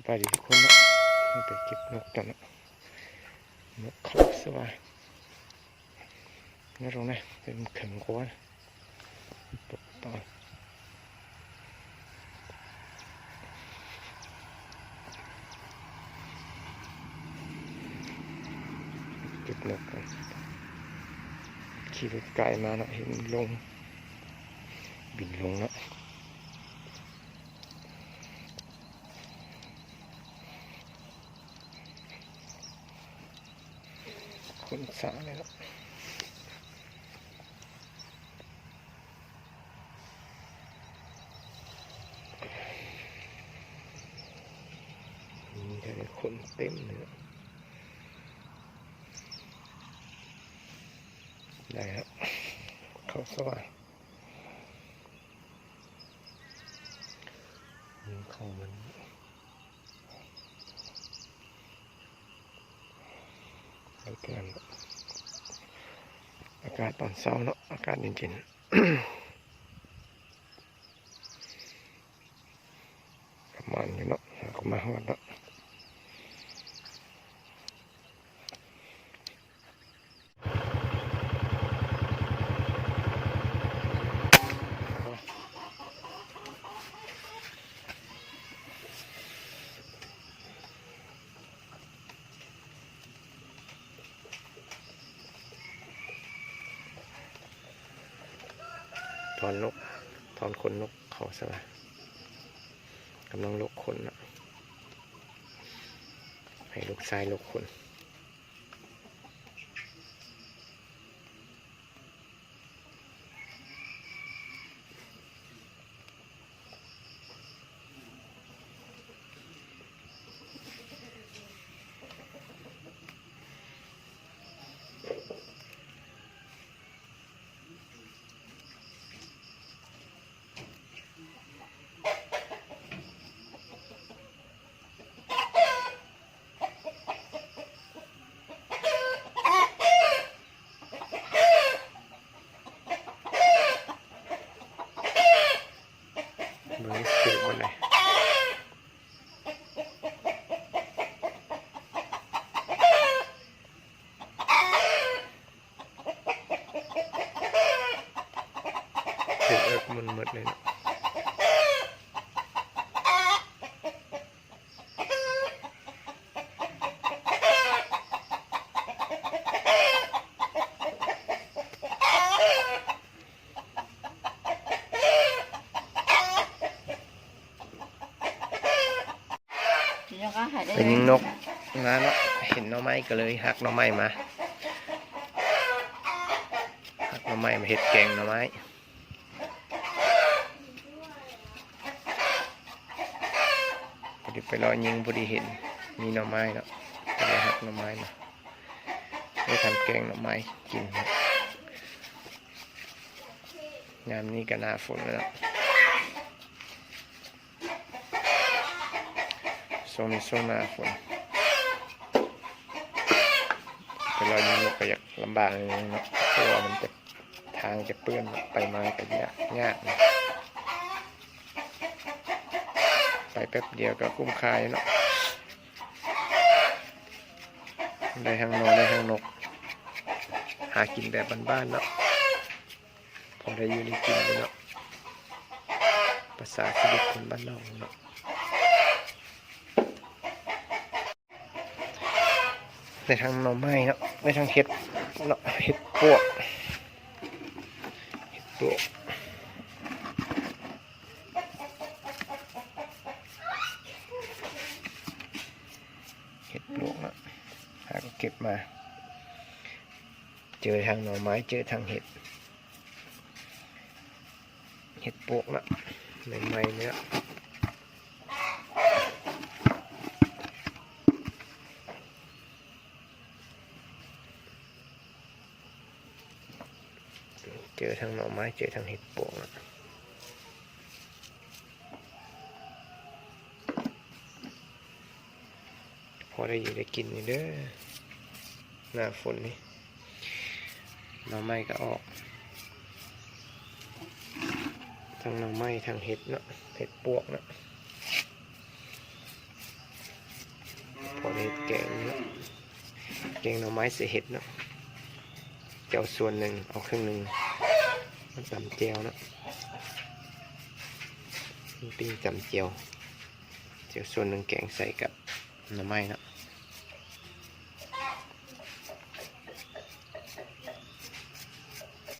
ສະບາຍດີທຸກຄົນເນາະ ໄປເກັບນົກກັນເນາະ ນົກເຂົາສະຫວ່າຍ ມາລົງນະ ເປັນເຂື່ອງຄົວນະ ຕົກຕອນ ເກັບນົກກັນ ຂີ່ລົດໄກມາເນາະ ເຫັນລົງ ບິນລົງເນາະ. ຄົນສາວນີ້ເນາະ ມີແຕ່ຄົນເຕັມເລີຍເນາະ ໄດ້ແລ້ວ ເຂົາສະຫວ່າຍ ຍິງເຂົ້າມັນ ໄປເທື່ອນ ອາກາດຕອນເຊົ້າເນາະ ອາກາດເຢັນໆ ປະມານນີ້ເນາະ ເຮົາກໍມາຮອດເນາະ. ຖອນນົກ ຖອນຂົນນົກເຂົາຊະວ່າ ກຳລັງລົກຂົນເນາະ ໃຫ້ລູກຊາຍລົກຂົນ. ເບິ່ງເສຍງມັນແດ່ ເສຍງເອິກໝົດໆເລີຍເນາະ. ໄປຍິງນົກມາເນາະ ເຫັນໜໍ່ໄມ້ກໍເລີຍຫັກໜໍ່ໄມ້ມາ ຫັກໜໍ່ໄມ້ມາເຮັດແກງໜໍ່ໄມ້. ພໍດີໄປເລາະຍິງ ພໍດີເຫັນມີໜໍ່ໄມ້ເນາະ ກໍເລີຍຫັກໜໍ່ໄມ້ມາ ໄດ້ທຳແກງໜໍ່ໄມ້ກິນເນາະ. ຍາມນີ້ກໍໜ້າຝົນແລ້ວເນາະ ຊ່ວງນີ້ຊ່ວງໜ້າຝົນ ໄປເລາະຍິງນົກກໍຢາກລຳບາກໜ້ອຍໜຶ່ງເນາະ ເພາະວ່າມັນຈະ ທາງຈະເປື້ອນ ໄປມາກໍຍາກ ຍາກ ໄປແປັບດຽວກໍຄຸ້ມຄ່າຢູ່ເນາະ ໄດ້ທັງໜໍ່ໄດ້ທັງນົກ ຫາກິນແບບບ້ານໆເນາະ ພໍໄດ້ຢູ່ໄດ້ກິນຢູ່ເນາະ ພາສາຊີວິດຄົນບ້ານນອກເນາະ. ໄດ້ທັງໜໍ່ໄມ້ເນາະ ໄດ້ທັງເຫັດເນາະ ເຫັດປວກ ເຫັດປວກ ເຫັດປວກເນາະ ຫາກໍເກັບມາ ເຈີທັງໜໍ່ໄມ້ ເຈີທັງເຫັດ. ເຫັດປວກເນາະ ໃໝ່ໆເລີຍເນາະ ເຈີທັງໜໍ່ໄມ້ ເຈີທັງເຫັດປວກເນາະ ພໍໄດ້ຢູ່ໄດ້ກິນຢູ່ເດີ ໜ້າຝົນນີ້ ໜໍ່ໄມ້ກໍອອກ ທັງໜໍ່ໄມ້ ທັງເຫັດເນາະ ເຫັດປວກເນາະ. ພໍໄດ້ເຮັດແກງເນາະ ແກງໜໍ່ໄມ້ໃສ່ເຫັດເນາະ. ເຈົ້າສ່ວນໜຶ່ງ ເອົາເຄິ່ງໜຶ່ງມາຕຳແຈ່ວເນາະ ປີ້ງຕຳແຈ່ວ ເຈົ້າສ່ວນໜຶ່ງແກງໃສ່ກັບໜໍ່ໄມ້ເນາະ.